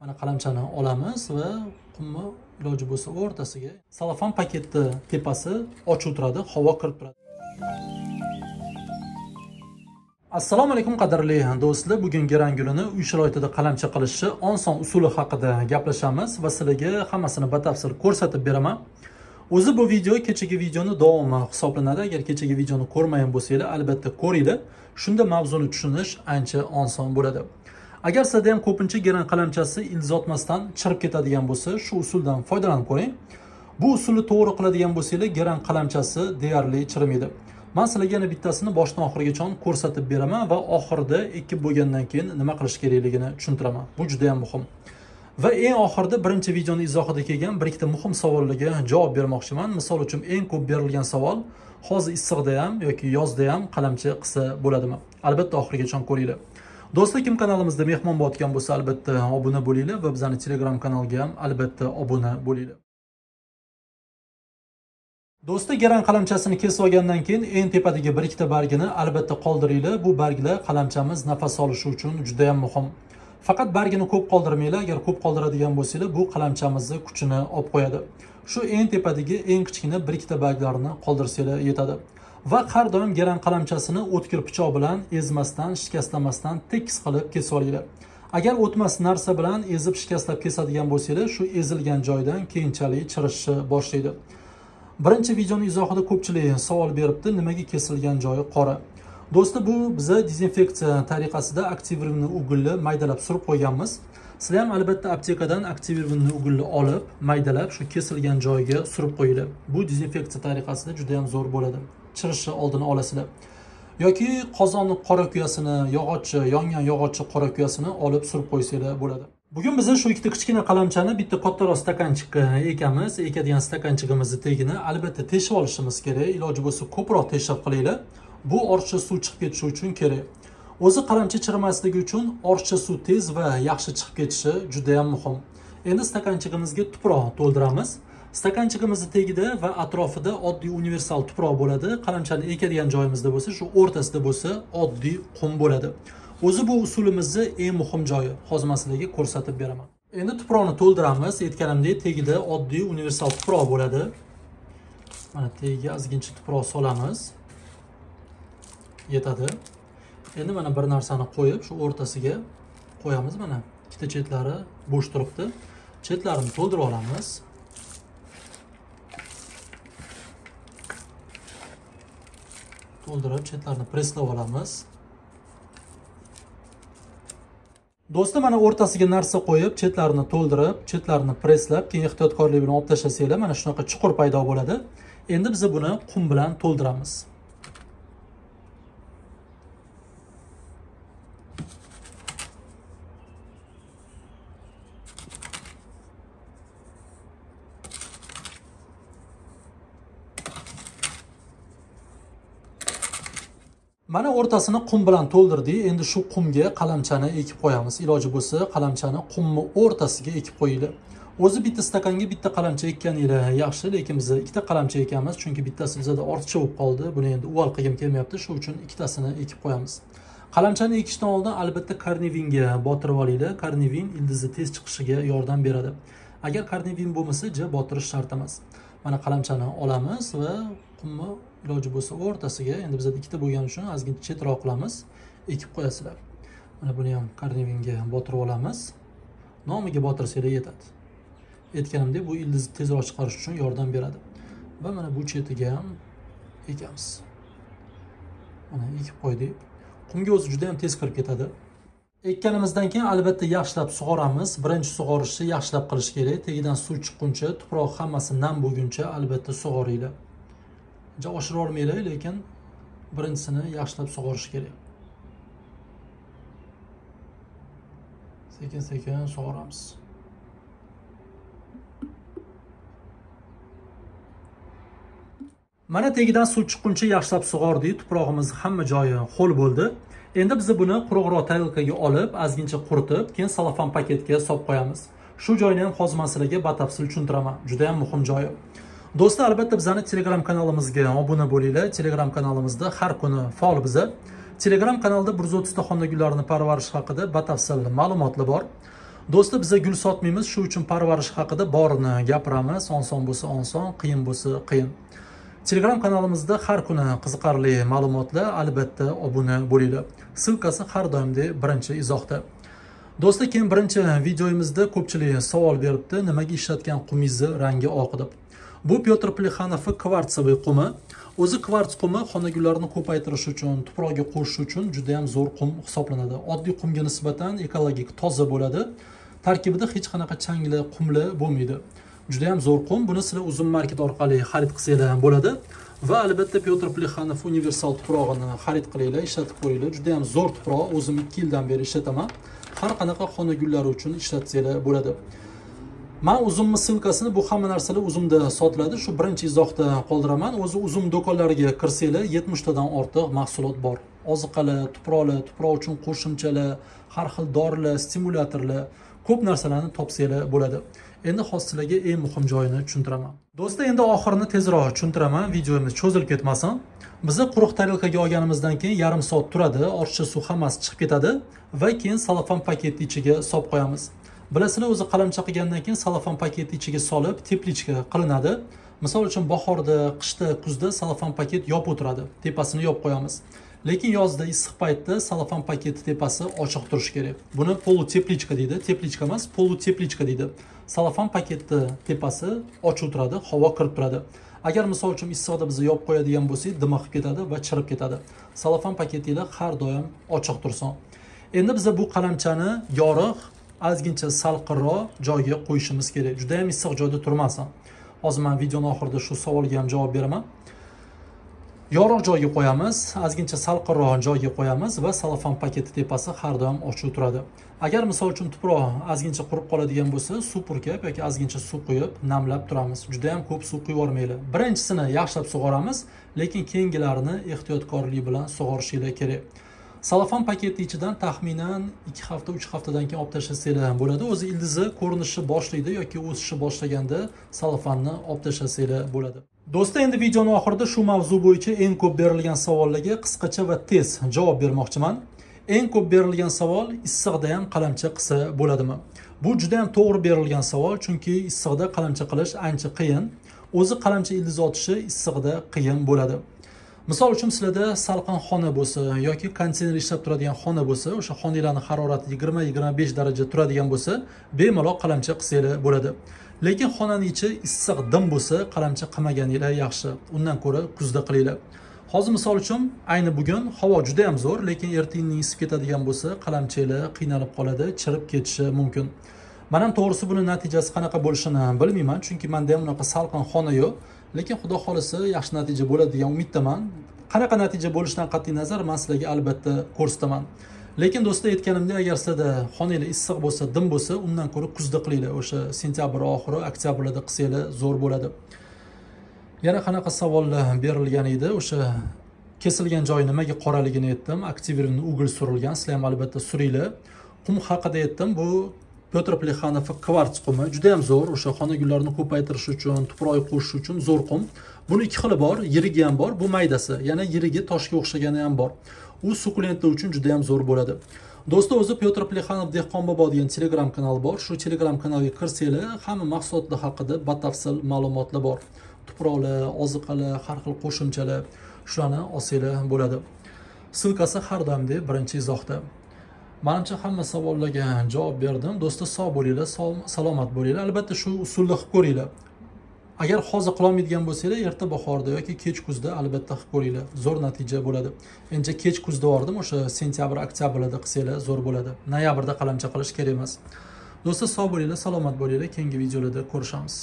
Mana qalamchani olamiz va qumni iloji bo'lsa o'rtasiga salofan paketni tepasi ochiq turadi, havo kirib turadi. Assalomu alaykum qadrli do'stlar. Bugun garangulini uy sharoitida qalamcha qilishni oson usuli haqida gaplashamiz va sizlarga hammasini batafsil ko'rsatib beraman. O'zi bu video kechagi videoni davomi hisoblanadi. Agar kechagi videoni ko'rmagan bo'lsanglar, albatta ko'ringlar. Shunda mavzuni tushunish ancha oson bo'ladi. Agar sizda ham ko'pincha garan qalamchasi ildiz otmasdan chirib ketadigan bo'lsa, shu usuldan foydalanib ko'ring. Bu usulni to'g'ri qiladigan bo'lsanglar, garan qalamchasi deyarli chirimaydi. Men sizlarga yana bittasini boshdan oxirigacha ko'rsatib beraman va oxirida ekib bo'lgandan keyin nima qilish kerakligini tushuntiraman. Bu juda ham muhim. Va eng oxirida birinchi videoni izohida kelgan bir ikkita muhim savollarga javob bermoqchiman. Misol uchun eng ko'p berilgan savol: hozir issiqda ham yoki yozda ham qalamcha qilsa bo'ladimi? Albatta oxirigacha ko'ringlar. Do'stlar, kim kanalimizda mehmon bo'layotgan bo'lsa, albatta obuna bo'linglar va bizning Telegram kanalga ham albatta obuna bo'linglar. Do'stlar, garan qalamchasini kesib olgandan keyin eng tepadagi bir ikkita bargini albatta qoldiringlar. Bu barglar qalamchamiz nafas olishi uchun juda ham muhim. Faqat bargini ko'p qoldirmanglar. Agar ko'p qoldiradigan bo'lsanglar, bu qalamchamizni kuchini olib qo'yadi. Shu eng tepadagi eng kichkina bir ikkita barglarni qoldirsanglar yetadi. Va har doim garan qalamchasini o'tkir pichoq bilan ezmasdan, shikastlamasdan tekis qilib kesib olinglar. Agar o'tmas narsa bilan ezib shikastlab kesadigan bo'lsanglar, shu ezilgan joydan keyinchalik chirishni boshlaydi. Birinchi videoni izohida ko'pchilik savol beribdi, nimaga kesilgan joyi qora. Do'stlar, bu biza dezinfeksiya tariqasida aktivirованный угольni maydalab surib qo'yganmiz. Sizlar ham albatta aptekadan aktivirованный угольni olib, maydalab shu kesilgan joyiga surib qo'yinglar. Bu dezinfeksiya tariqasida juda ham zo'r bo'ladi. Chirishni oldini olasizlar. Yoki qozonni qora kuyasini, yog'ochni, yongan yog'ochni qora kuyasini olib surib qo'ysanglar bo'ladi. Bugun biz shu ikkita kichkina qalamchani bitta kattaroq stakanchikka ekamiz. Ekadigan stakanchigimizni tagini albatta teshib olishimiz kerak. Iloji bo'lsa ko'proq teshib qilinglar. Bu ortiqcha suv chiqib ketishi uchun kerak. O'zi qalamcha chirimasligi uchun ortiqcha suv tez va yaxshi chiqib ketishi juda ham muhim. Endi stakanchigimizga tuproq to'ldiramiz. Stakanchigimizni tagida va atrofida oddiy universal tuproq bo'ladi. Qalamchani ekadigan joyimizda bo'lsa, shu o'rtasida bo'lsa oddiy qum bo'ladi. O'zi bu usulimizni eng muhim joyi. Hozir men sizlarga ko'rsatib beraman. Endi tuproqni to'ldiramiz. Aytganimdek, tagida oddiy universal tuproq bo'ladi. Mana tagiga ozgincha tuproq solamiz. Yetadi. Endi mana bir narsani qo'yib, shu o'rtasiga qo'yamiz. Mana ikkita chetlari bo'sh turibdi. Chetlarini to'ldirib olamiz. To'ldirib, chetlarini presslab olamiz. Do'stlar, mana o'rtasiga narsa qo'yib, chetlarini to'ldirib, chetlarini presslab, keyin ehtiyotkorlik bilan olib tashlasanglar, mana shunaqa chuqur paydo bo'ladi. Endi biz buni qum bilan to'ldiramiz. Mana o'rtasini qum bilan to'ldirdik. Endi shu qumga qalamchani ekib qo'yamiz. Iloji bo'lsa qalamchani qumni o'rtasiga ekib qo'yinglar. O'zi bitta stakanga bitta qalamcha ekkaninglar yaxshi, lekin biz ikkita qalamcha ekamiz, chunki bittasi bizda ortiqcha bo'lib qoldi. Buni endi uval qilgim kelmayapti, shu uchun ikkitasini ekib qo'yamiz. Qalamchani ekishdan oldin albatta karnivinga botirib olinglar. Karnivin ildizi tez chiqishiga yordam beradi. Agar karnivin bo'lmasa, ja botirish shart emas. Mana qalamchani olamiz va qumni iloji bo'lsa o'rtasiga, endi bizda ikkita bo'lgani uchun ozgincha chetroq qilamiz, ekib qo'yasizlar. Mana buni ham karnivinga botirib olamiz. Nomiga botirsanglar yetadi. Aytganimdek, bu ildizni tezroq chiqarish uchun yordam beradi. Va mana bu chetiga ham ekamiz. Mana ekib qo'ydik. Qumga o'zi juda ham tez kirib ketadi. Ekkanimizdan keyin albatta yaxshilab sug'oramiz. Birinchi sug'orishni yaxshilab qilish kerak. Tagidan suv chiqquncha, tuproq hammasi nam bo'lguncha albatta sug'oringlar. Oshira olmanglar, lekin birinchisini yaxshilab sug'orish kerak. Sekin-sekin sug'oramiz. Mana tagidan suv chiqquncha yaxshilab sug'ordik. Tuprog'imiz hamma joyi ho'l bo'ldi. Endi biz buni quruqroq tarelkaga olib, ozgincha quritib, keyin salofan paketga solib qo'yamiz. Shu joyini ham hozir men sizlarga batafsil tushuntiraman. Juda ham muhim joyi. Do'stlar, albatta bizning Telegram kanalimizga obuna bo'linglar. Telegram kanalimizda har kuni faol biza. Telegram kanalida 130 ta xonagullarni parvarish haqida batafsil ma'lumotlar bor. Do'stlar, biza gul sotmaymiz, shu uchun parvarish haqida borini gapiramiz. Oson bo'lsa oson, qiyin bo'lsa qiyin. Telegram kanalimizda har kuni qiziqarli ma'lumotlar, albatta obuna bo'linglar. Ссылкасы har doimdek birinchi izohda. Do'stlar, keyin birinchi videomizda ko'pchilik savol beribdi, nimaga ishlatgan qumingizni rangi oq deb. Bu Pyotr Plexanov kvartsовый qumi. O'zi kvarts qumi xonagullarni ko'paytirish uchun, tuproqqa qo'shish uchun juda ham zo'r qum hisoblanadi. Oddiy qumga nisbatan ekologik toza bo'ladi. Tarkibida hech qanaqa changli, qumli bo'lmaydi. Juda ham zo'r qum. Buni sizlar Uzum Market orqali xarid qilsanglar ham bo'ladi. Va albatta Pyotr Plexanov universal tuprog'ini xarid qilinglar, ishlatib ko'ringlar. Juda ham zo'r tuproq. O'zim 2 yildan beri ishlataman. Har qanaqa xonagullar uchun ishlatsanglar bo'ladi. Men Uzumni ссылкасini, bu hamma narsalar Uzumda sotiladi. Shu birinchi izohda qoldiraman. O'zi Uzum do'konlariga kirsanglar 70 tadan ortiq mahsulot bor. Oziqalar, tuproqlar, tuproq uchun qo'shimchalar, har xil dorilar, stimulyatorlar, ko'p narsalarni topsanglar bo'ladi. Endi hozir sizlarga eng muhim joyini tushuntiraman. Do'stlar, endi oxirini tezroq tushuntiraman, videomiz cho'zilib ketmasin. Biz quruq tarelkaga olganimizdan keyin yarim soat turadi, ortiqcha suv hammasi chiqib ketadi va keyin salofan paketni ichiga solib qo'yamiz. Bilasizlar, o'zi qalamcha qilgandan keyin salofan paketni ichiga solib teplichka qilinadi. Misol uchun bahorda, qishda, kuzda salofan paket yopib o'tiradi, tepasini yopib qo'yamiz. Lekin yozda issiq paytda salofan paketi tepasi ochiq turishi kerak. Buni poluteplichka deydi, teplichka emas, poluteplichka deydi. Salofan paketni tepasi ochiq turadi, havo kirib turadi. Agar misol uchun issiqda biz yopib qo'yadigan bo'lsak, dimiqib ketadi va chirib ketadi. Salofan paketinglar har doim ochiq tursin. Endi biz bu qalamchani yorug', ozgincha salqinroq joyga qo'yishimiz kerak. Juda ham issiq joyda turmasin. Hozir men videoning oxirida shu savolga ham javob beraman. Yorug' joyga qo'yamiz, ozgincha salqinroq joyga qo'yamiz va salofan paketi tepasi har doim ochiq turadi. Agar misol uchun tuproq ozgincha qurib qoladigan bo'lsa, suv purkab yoki ozgincha suv quyib namlab turamiz. Juda ham ko'p suv quyib yubormanglar. Birinchisini yaxshilab sug'oramiz, lekin keyingilarini ehtiyotkorlik bilan sug'orishinglar kerak. Salofan paketi ichidan taxminan 2 hafta, 3 haftadan keyin olib tashlasanglar ham bo'ladi. O'zi ildizi ko'rinishi boshlaydi yoki o'sishni boshlaganda salofanni olib tashlasanglar bo'ladi. Do'stlar, endi videoning oxirida shu mavzu bo'yicha eng ko'p berilgan savollarga qisqacha va tez javob bermoqchiman. Eng ko'p berilgan savol: issiqda ham qalamcha qilsa bo'ladimi? Bu juda ham to'g'ri berilgan savol, chunki issiqda qalamcha qilish ancha qiyin. O'zi qalamcha ildiz otishi issiqda qiyin bo'ladi. Misol uchun sizlarda salqin xona bo'lsa yoki konditsioner ishlab turadigan xona bo'lsa, o'sha xonalarning harorati 20-25 daraja turadigan bo'lsa, bemalol qalamcha qilsanglar bo'ladi. Lekin xonaning ichi issiq dim bo'lsa, qalamcha qilmaganinglar yaxshi. Undan ko'ra kuzda qilinglar. Hozir misol uchun ayni bugun havo juda ham zo'r, lekin ertaga isib ketadigan bo'lsa, qalamchalar qiynalib qoladi, chirib ketishi mumkin. Men ham to'g'risi buni natijasi qanaqa bo'lishini bilmayman, chunki menda ham unaqa salqin xona yo'q. Lekin Xudo xolisa yaxshi natija bo'ladi degan umiddaman. Qanaqa natija bo'lishidan qat'iy nazar men sizlarga albatta ko'rsataman. Lekin do'stlar, aytganimdek, agar sizlarda xonanglar issiq bo'lsa, dim bo'lsa, undan ko'ra kuzda qilinglar. O'sha sentyabr oxiri, oktyabrda qilsanglar zo'r bo'ladi. Yana qanaqa savollar berilgan edi? O'sha kesilgan joyi nimaga qoraligini aytdim. Aktivirованный уголь surilgan, sizlar ham albatta suringlar. Qum haqida aytdim. Bu Pyotr Plexanov kvarts qumi juda ham zo'r. O'sha xonagullarni ko'paytirish uchun, tuproq qo'shish uchun zo'r qum. Buni ikki xili bor, yirigi ham bor, bu maydasi, yana yirigi toshga o'xshagani ham bor. U sukulentlar uchun juda ham zo'r bo'ladi. Do'stlar, o'zi Pyotr Plexanov Dehqon bobo degan Telegram kanal bor. Shu Telegram kanaliga kirsanglar, hamma mahsulotlar haqida batafsil ma'lumotlar bor. Tuproqlar, oziqalar, har xil qo'shimchalar, shularni olsanglar bo'ladi. Ссылкасы har doimdek birinchi izohda. Menimcha hamma savollarga javob berdim. Do'stlar, sog' bo'linglar, salomat bo'linglar. Albatta shu usulni qilib ko'ringlar. Agar hozir qila olmaydigan bo'lsanglar, erta bahorda yoki kech kuzda albatta qilib ko'ringlar. Zo'r natija bo'ladi. Endi kech kuzda bordim, o'sha sentyabr, oktyabrda qilsanglar zo'r bo'ladi. Noyabrda qalamcha qilish kerak emas. Do'stlar, sog' bo'linglar, salomat bo'linglar. Keyingi videolarda ko'rishamiz.